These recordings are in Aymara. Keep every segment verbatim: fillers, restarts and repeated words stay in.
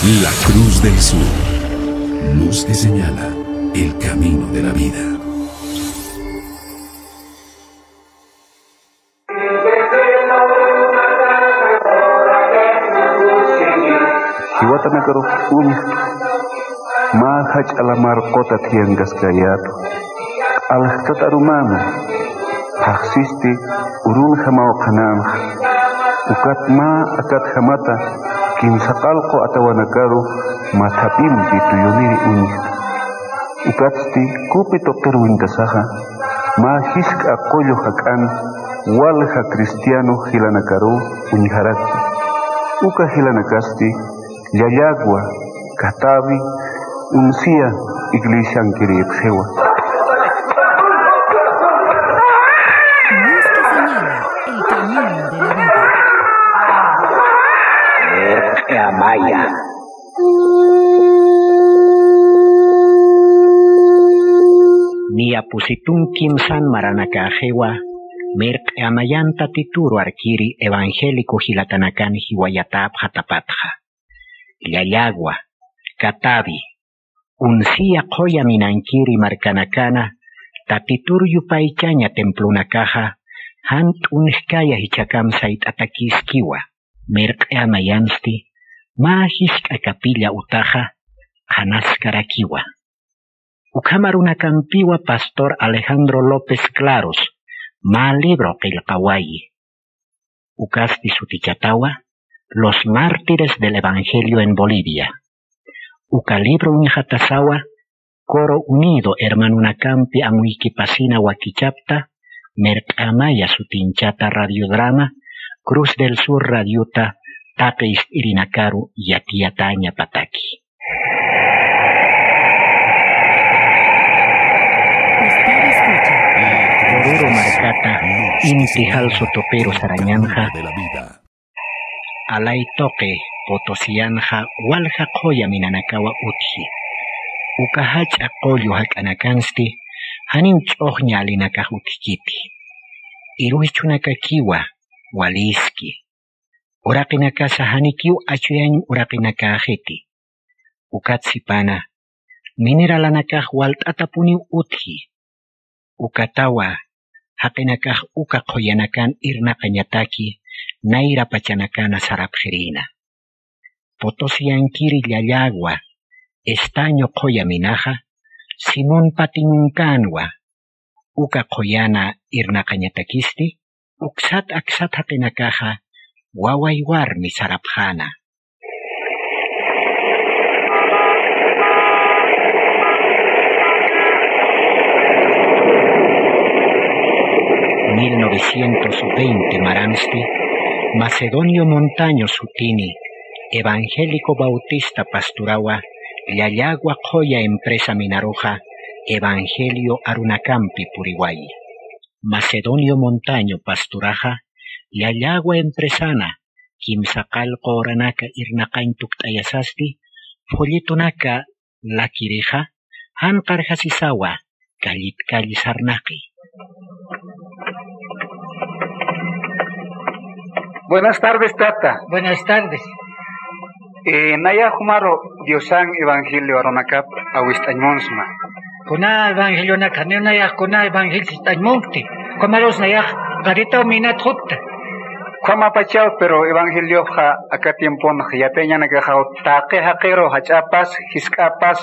La Cruz del Sur. Luz que señala el camino de la vida. Jiwatanakarux uñjt'u, mä jach'a lamar quta thiyankaskayätwa. Q'aljtat arumäna, phaxsisti urunjamaw qhanänxa. Ukat mä akatjamata kimsaqallqu atawanakaru mathapimpi tuyuniri uñjta. Ukatsti kupi tuqir uñtasaxa, mä jisk'a qullu jak'an walja cristiano jilanakaruw uñjarakta. Uka jilanakasti Llallagua, Catavi, Uncia iglesiankirïpxiwa. Luz que señala el camino de la vida. Mirq'i Amaya. Niya pusi tunka kimsan maranakäxiwa, Mirq'i Amayan Tatituru arkiri evangélico jilatanakan jiwayatäpxatapatxa. Llallagua, Catavi, Uncia qhuya minankiri markanakana Tatitur yupaychaña templonakaxa jan t'unjkaya jichhakam sayt'atakiskiwa. Mirq'i Amayansti mä jisk'a capilla utaxa qhanaskarakiwa. Ukham arunakampiwa pastor Alejandro López Claros mä libro qillqawayi. Ukasti sutichatawa Los mártires del evangelio en Bolivia. Uka libro uñxatasawa Coro Unido hermanonakampi amuykipasina wakichapta Mirq'i Amaya sutinchata radiodrama Cruz del Sur radiota taqi ist'irinakaru yatiyatañapataki. Usted escucha. Oruro markata Inti Jalsu tuqiru sarañanxa, Alay tuqi Potosiyanxa walja qhuya minanakawa utji. Uka jach'a qullu jak'anakansti janiw ch'uxña alinakax utjkiti. Iruy chhunakakiwa waliski. Uraqinakasa janikiw achuyañ uraqinakäxiti. Ukat sipana miniralanakax walt'atapuniw utji. Ukatawa jaqinakax uka qhuyanakan irnaqañataki nayra pachanakana sarapxirïna. Potosiyankiri Llallagua estaño qhuya minaxa Simón Patiñunkänwa. Uka qhuyana irnaqañatakisti uksat aksat jaqinakaxa waway warmi sarapxäna. Mil novecientos veinte maransti Macedonio Montaño sutini evangélico bautista pasturawa Llallagua qhuya empresa minaruxa evangelio arunakampi puriwayi. Macedonio Montaño pasturaxa Llallagua empresana kimsa qallqu uranaka irnaqañ tukt'ayasasti folletonaka lakirixa jan qarjasisawa kallit kalli sarnaqi. Buenas tardes, tata. Buenas tardes. Eh, nayax jumaru Diosan evangelio arunakap awist'añ munsma. Kuna evangelionak janiw nayax kuna evangelio sist'añ munkti. Jumarus nayax qaritaw minat jutta. Jumapachaw, pero evangelioxa aka tiemponx yatiñanakaxaw taqi jaqiru jach'apas jisk'apas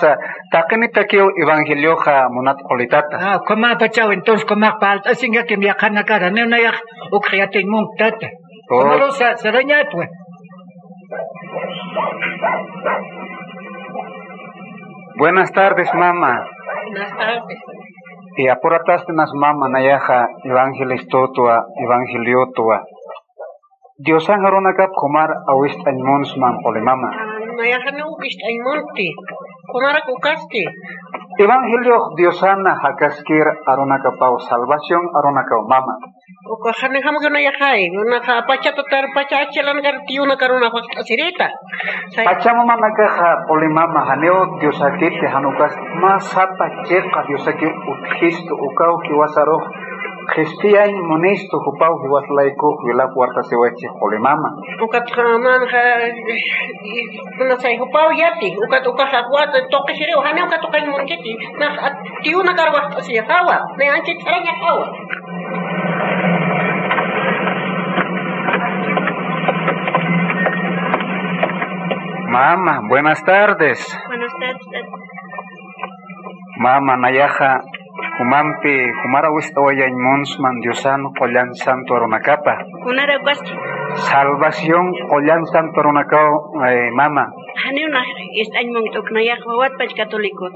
taqinitakiw evangelioxa munat qulitata. Ah, jumapachaw, entonces jumax parlt'asinkakim yaqhanakara, janiw nayax ukx yatiñ munktata. Oh. Jumarus sa-, sarañatwa. Buenas tardes, mama. Buenas tardes. Y apuratastinas, mama, nayaxa evangelistotwa, evangeliotwa. Diosan arunakap jumar awist'añ munsmam, quli mama. Ah, nayaxa janiw ukist'añ munkti. Jumarak ukasti. Evangeliox Diosana jakaskir arunakapaw, salvación arunakaw, mama. Uka janijam kunayaxay, unaxa pachata tarpacha achilankar tiyunakar una jaqt'asirita. Say- Pacha mamanakaxa, quli mama, janiw Diosakiti, jan ukas mä sapa chiqa Diosakiw utjistu, ukaw jiwasarux Qhispiyañ munistu jupaw jiwaslayku jilap wartasiwachi qulimama. Ukat nanxa kunasay jupaw yati, ukat ukaxa wata tuqisiriw, jani ukat tuqañ munkiti, nax tiyunakar waqt'asiyaxawa, nay anchit arañaxawa. Mama, buenas tardes. Buenas tardes. Mama, nayaxa jumampi jumara wist'awayañ munsman Diosan qullan santo arunakapa. Kunara ukaski? Salvación qullan santo arunakaw, eh, mama. Janiw nax ist'añ munkti, uk nayax wawatpach católicot.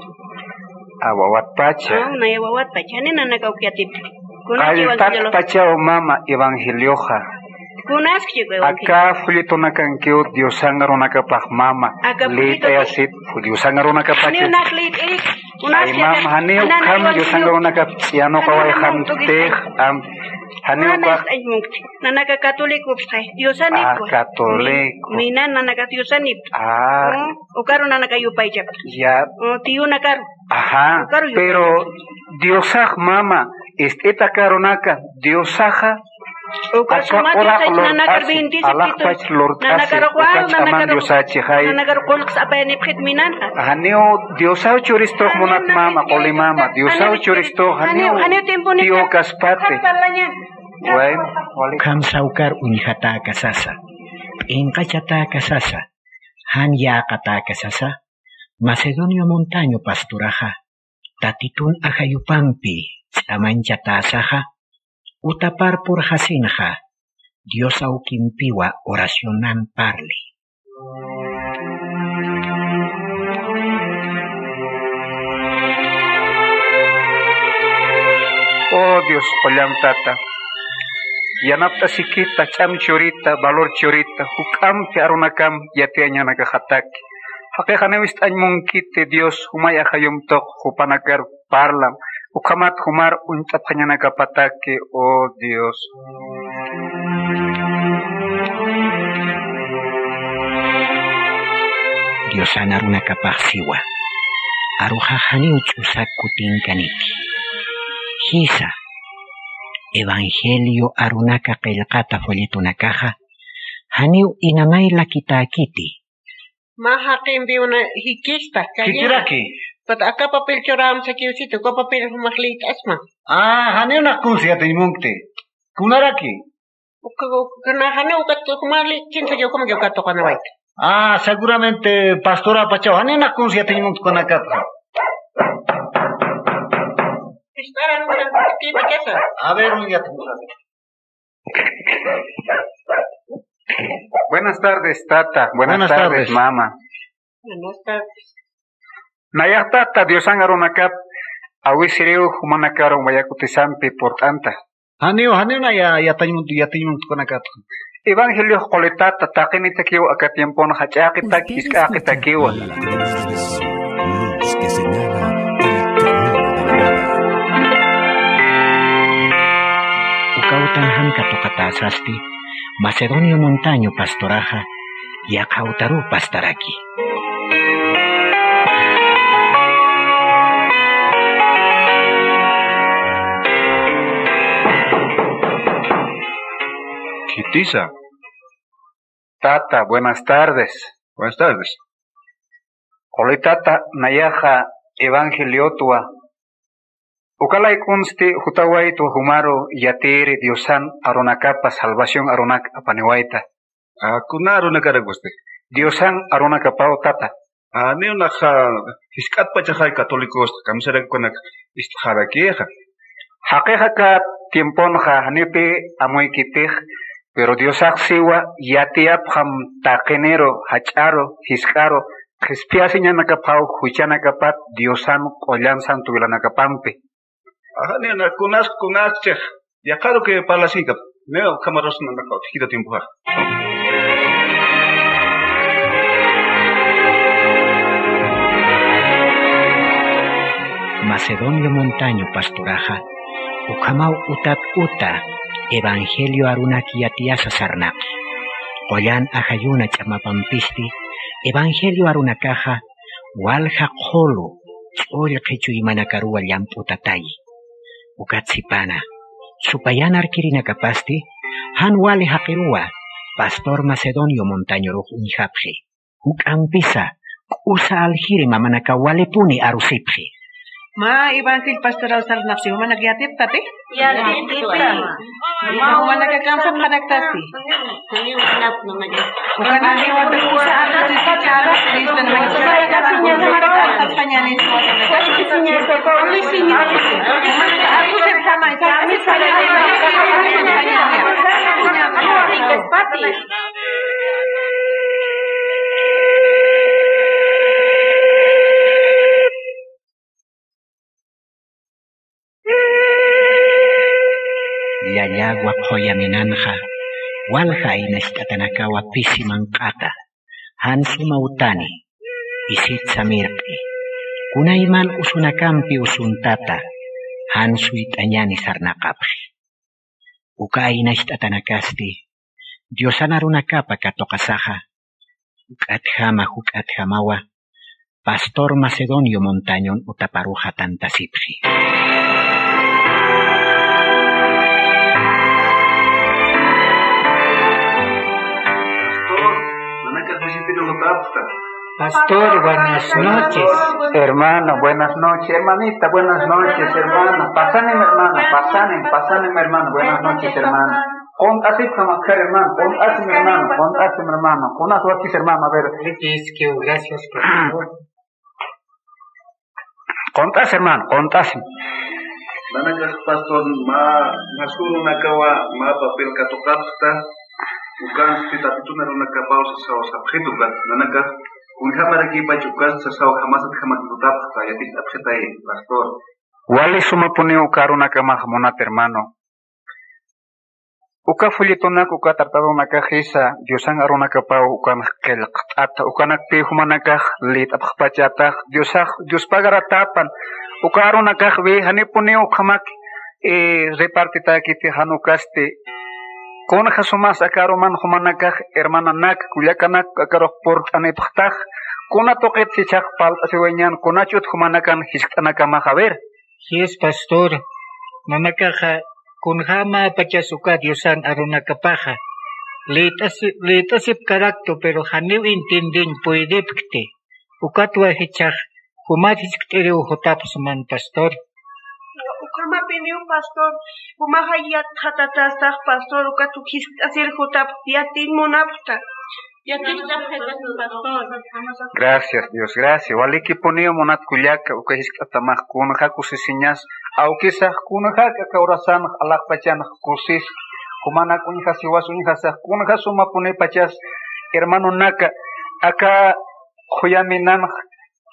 A, wawatpacha. A, naya wawatpach. Jani nanakaw uk yatipti. Kunakiwan qalltatpachaw mama evangelioxa. Kunaskchi evangelio. Aka folletunakankiw Diosan arunakapax mama. Aka folleto. Liyt'ayasit Diosan arunakapacha. Janiw nax liyt'iri. Ay mama, janiw ukham Diosan arunakap ch'iyanukawayxamtix, am, janiw ukax. Nanaka católico upsxay. Diosanipwa. Ah, católico. Minan nanaka Diosanipwa. Ah. Mm, ukaru nanaka yupaychapta. Ya. Mm, tiyunakaru. Ajá, pero Diosax mama, ist'ita karunaka, Diosaxa aka uraq lurt'asi, alaxpach lurt'asi, ukach aman Diosachixay. Janiw Diosaw churistux munat mama, quli mama, Diosaw churistux, janiw tiyukaspati. Bueno, wali. Ukham sawkar uñjatäka sasa, p'inqachatäka sasa, jan yäqatäka sasa, Macedonio Montaño pastoraxa, Tatitun ajayupampi ch'amañchatäsaxa, utapar purxasinxa, Dios awkimpiwa oracionan parli. Oh Dios qullan tata, yanapt'asikita, ch'am churita, valor churita, juk'ampi arunakam yatiyañanakaxataki. Jaqix janiw ist'añ munkiti Dios, jumay ajayum tuq jupanakar parlam, ukhamat jumar uñt'apxañanakapataki, oh Dios. Diosan arunakapax siwa, aruxax janiw ch'usak kutinkaniti. Jisa, Evangelio arunaka qillqata folletonakaxa, janiw inamay lakitäkiti. Mä jaqimpiw jikista, jichiraki. Pat aka papel churämsakiw siti, uka papel jumax liyt'asma. Ah, janiw nax kunsa yatiñ munkti. Kunaraki? Uka, uka, na janiw ukat jumax liyt'insakiw, ukhamakiw ukat tuqanawayta. Ah, seguramente pastorapachaw, janiw nax kunsa yatiñ munkti kunakatxa. Istaran, a ver, un yatiñ. Buenas tardes, tata. Buenas tardes, mama. Buenas tardes. Nayax tata, Diosan arunakap awisiriw jumanakaru wayakutisampi purt'anta. Janiw, janiw naya yatiñ munkti, yatiñ munkti kunakatxa. Evangeliox quli tata, taqinitakiw aka tiemponxa, jach'äqitak, jisk'äqitakiwa. Luz que señala el camino de la vida. Uka utan jan katuqatäsasti, Macedonio Montaño pastoraxa, yaqha utaruw pastaraki. Khitisa. Tata, buenas tardes. Buenas tardes. Quli tata, nayaxa evangeliotwa. Uka laykunsti jutawaytwa jumaru yatiri Diosan arunakapa salvación arunak apaniwayta. Ah, kuna arunakarak usti? Diosan arunakapaw tata. Ah, janiw naxa jisk'atpachaxay católicos, kamisarakiw ukanak ist'xarakixa. Jaqix aka tiemponxa janipi amuykitix, pero Diosax siwa yatiyapxam taqiniru, jach'aru, jisk'aru, qhispiyasiñanakapxaw juchanakapat Diosan qullan santo wilanakapampi. Ajá, nina, kunas, kunaskchix, yaqharu que parlasinkap, nina, ukhamarus nanakaw, utjkita tiempoxa. Macedonio Montaño pastoraxa, ukhamaw utat uta, evangelio arunak yatiyasa sarnaqi. Qullan ajayuna ch'amapampisti, evangelio arunakaxa, walja qhulu, ch'ullqi chuymanakaruwa llamp'utatayi. Ukat sipana, Supayan arkirinakapasti, jan wali jaqiruwa, pastor Macedonio Montañorux uñjapxi. Juk'ampisa, k'usa aljiri mamanakaw walipuni arusipxi. Mä Evangelio pastoraw sarnaqsi, jumanak yatipxtati? Yatipxta. Mä jumanaka kamsapxaraktati. Ukanakïwata k'usa arusipxi chara, Cristo. Llallagwa qhuyaminanxa, walja aynacht'atanakawa pisi manq'ata, jan suma utani, isitsa mirq'i, kunayman usunakampi usuntata, jan suyt'añani sarnaqapxi. Uka aynacht'atanakasti, Diosan arunakapa katuqasaxa, juk'atjama, juk'atjamawa, pastor Macedonio Montañon utaparuxa tantasipxi. Pastor, nanaka visitino lutapxta. Pastor, buenas noches. Hermano, buenas noches. Hermanita, buenas noches, hermana. Pasanim, hermana, pasanim, pasanim, hermano. Buenas noches, hermana. Qunt'asipxam akhar, hermano. Qunt'asim, hermano. Qunt'asim, hermano. Kunas watkis, hermano. A ver. Gracias, pastor. Qunt'as, hermano, qunt'asim. Nanakax pastor, mä, mä sürunakawa, mä papel katuqapxta, ukansti tatitun arunakapaw sasaw sapxitu ukat. Nanakax, kunjamarakipach ukas sasaw jamasat jamat lutapxta, yaticht'apxitay, pastor. Wali sumapuniw uka arunakamax munat hermano. Uka folletonaka, uka tratadonakaxisa, Diosan arunakapaw ukan qillqt'ata, ukanakpi jumanakax lït'apxpachätax, Diosax, Dios pagaratapan, uka arunakaxwi, janipuniw ukhamak, eh, repartitäkiti jan ukasti, kunja sumas aka aruman jumanakax, hermananak, kullakanak, akarux purt'anipxtax, kuna tuqit jichhax parlt'asiwayañän, kunachut jumanakan jiskt'anakamax, a ver. Yes, pastor. Nanakaxa kunjämäpachas uka Diosan arunakapaxa. Lït'asi-, lït'asipkaraktu, pero janiw entiendeñ puydipkti. Ukatwa jichhax, jumar jiskt'iriw jutapxsman, pastor. Ukhamapiniw, pastor. Jumaxa yatxatatästax, pastor, ukat jiskt'asir jutapxti, yatiñ munapxta. Gracias, Dios, gracias. Walikipuniw munat kullaka, uka jiskt'atamax kunja kusisiñas, awkisax kunjak aka urasanx, alaxpachanx kusis, jumanak uñjasiwas uñjasax, kunja sumapunipachas, hermanonaka, aka qhuyaminanx,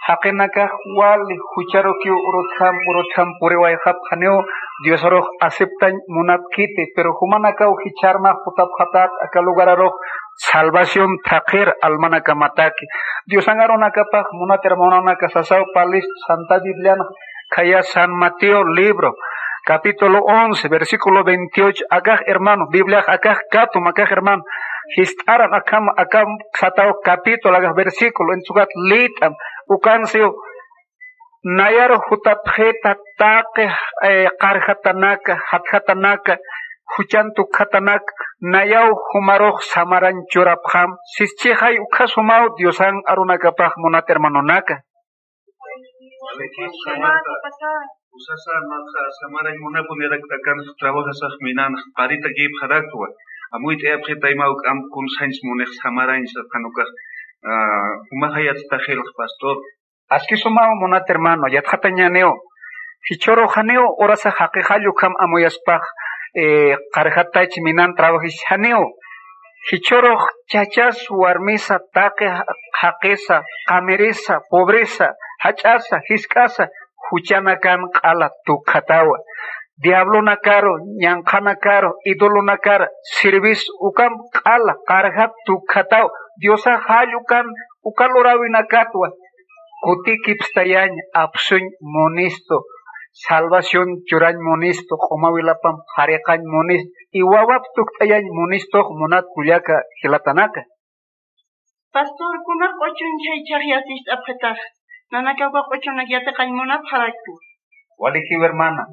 jaqinakax wali jucharukiw urutjam, urutjam puriwayxapxaniw, Diosarux aceptañ munapkiti, pero jumanakaw jichharmax jutapxatät aka lugararux salvación thaqhir almanakamataki. Diosan arunakapax munat hermanonaka sasaw parlist Santa Biblianx khaya San Mateo libro, capítulo once, versículo veintiocho, akax hermano, Bibliax akax katum, akax hermano, jist'aram akham, akham sataw capítulo, akax versículo, entonces ukat lït'am, ukansiw, nayaru jutapxita taqi, eh, qarjatanaka, jatjatanaka, juchan tukjatanaka, nayaw jumarux samarañ churapxam, sischixay ukhasumaw Diosan arunakapax munat hermanonaka. Usasa, maqha, samarañ munapunirakta akan trabajasax minanx qaritakipxaraktwa. Amuyt'ayapxitaymaw k'amp kun sañs munix samarañ saqanukax, ah, jumaxa yatstaxilx, pastor. Askisumaw munat hermano, yatxatañäniw. Jichhürux janiw urasa jaqixall ukham amuyaspax, eh, qarjatach minan trabajis janiw. Jichhürux chachas warmisa, taqi jaqisa, qamirisa, pobresa, jach'asa, jisk'asa, juchanakan q'ala tukjatawa. Diablonakaru, ñanqhanakaru, idolonakar sirvis ukham q'ala qarjat tukjatawa. Diosax jall ukan uka luräwinakatwa. Kutikipstayañ, apsuñ munistu, salvación churañ munistu, q'uma wilapamp jariqañ munistu, y wawap tukt'ayañ munistux munat kullaka jilatanaka. Pastor, kuna q'uchun chhaychhax yaticht'apxitax, nanaka uka q'uchunak yatiqañ munapxaraktu. Walikiw hermana.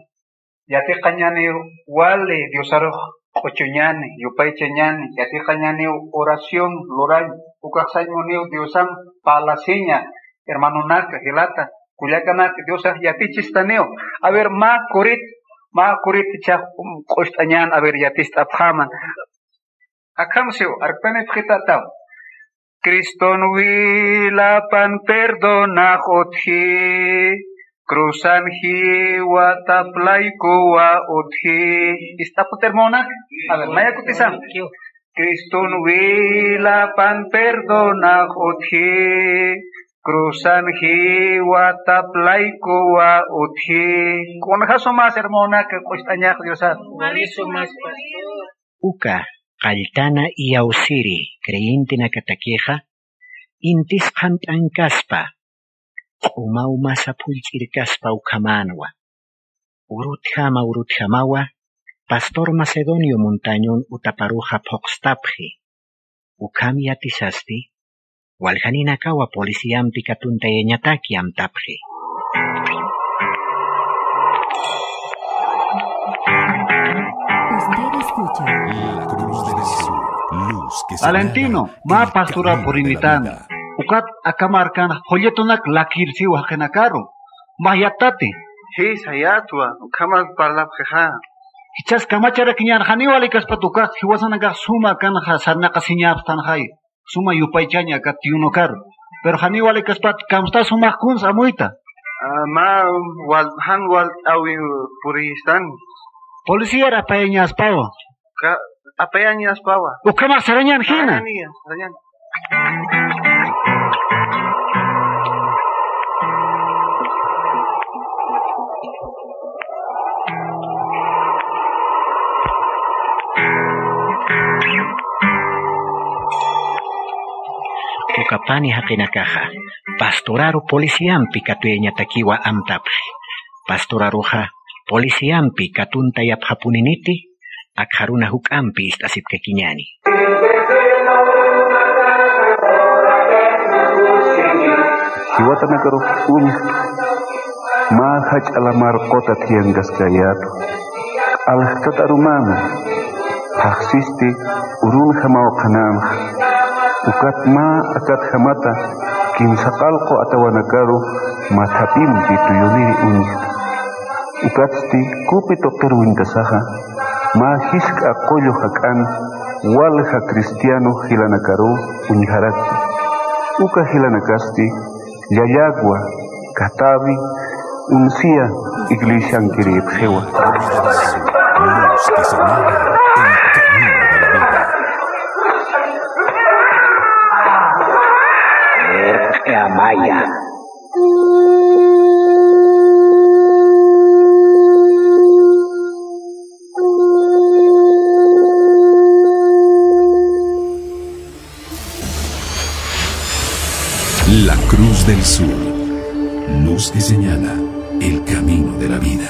Yatiqañäniw wali Diosarux q'uchuñäni, yupaychañäni, yatiqañäniw oración lurañ, ukax sañ muniw Diosan parlasiña, hermanonaka, jilata, kullakanaka, Diosax yatichistaniw. A ver, mä kurit, mä kurit ichhax q'ucht'añän, a ver, yatist'apxäman. Akham siw, arktanipxitataw. Criston wilapan perdonax utji, cruzan jiwatap laykuwa utji. Ist'apxit, hermana? A ver, maya kutisam. Criston wilapan perdonax utji, cruzan jiwatap laykuwa utji. Kunja sumas, hermanaka, q'ucht'añax Diosat. Wali sumas, pastor. Uka qalltana iyawsiri creyentenakatakixa, intis qhant'ankaspa, q'umaw masa phullch'irkaspa ukhamänwa. Urutjama urutjamawa, pastor Macedonio Montañon utaparuxa phuqstapxi. Ukham yatisasti, waljaninakawa policíampi katuntayañataki amtapxi. Usted escucha. La Cruz del Sur, luz que señala Valentino, el mä pastura camino de la purinitän. Vida. Ukat aka markan qullitunak lakirsiw jaqinakaru. Mä yattati. Jisa, yatwa, ukhamat parlapxixa. Jichhas kamacharakiñän, janiw walikaspat ukax jiwasanakax suma kanxa sarnaqasiñapstanxay. Suma yupaychaña aka tiyunukaru. Pero janiw walikaspat kamsta sumax kuns amuyta. Ah, mä wal-, jan walt'äwi puristan. Policíar apayañaspawa. Ka-, apayañaspawa. Ukhamax sarañän jina. Sarañän, sarañän. Uka pani jaqinakaxa, pastoraru policíampi katuyañatakiwa amtapxi. Pastoraruxa policíampi katuntayapxapuniniti, akxaruna juk'ampi ist'asipkakiñäni. Jiwatanakarux uñjtwa, mä jach'a lamar quta thiyankaskayätwa. Q'aljtat arumäna, phaxsisti urunjamaw qhanänxa. Ukat mä akatjamata kimsa qallqu atawanakaru mathapimpi tuyuniri uñjta. Ukatsti kupi tuqir uñtasaxa, mä jisk'a qullu jak'an walja cristiano jilanakaruw uñjarakta. Uka jilanakasti Llallagwa, Katavi, Unsía iglesiankirïpxiwa. Luz que señala el camino de la vida. Amaya. La Cruz del Sur, luz que señala el camino de la vida.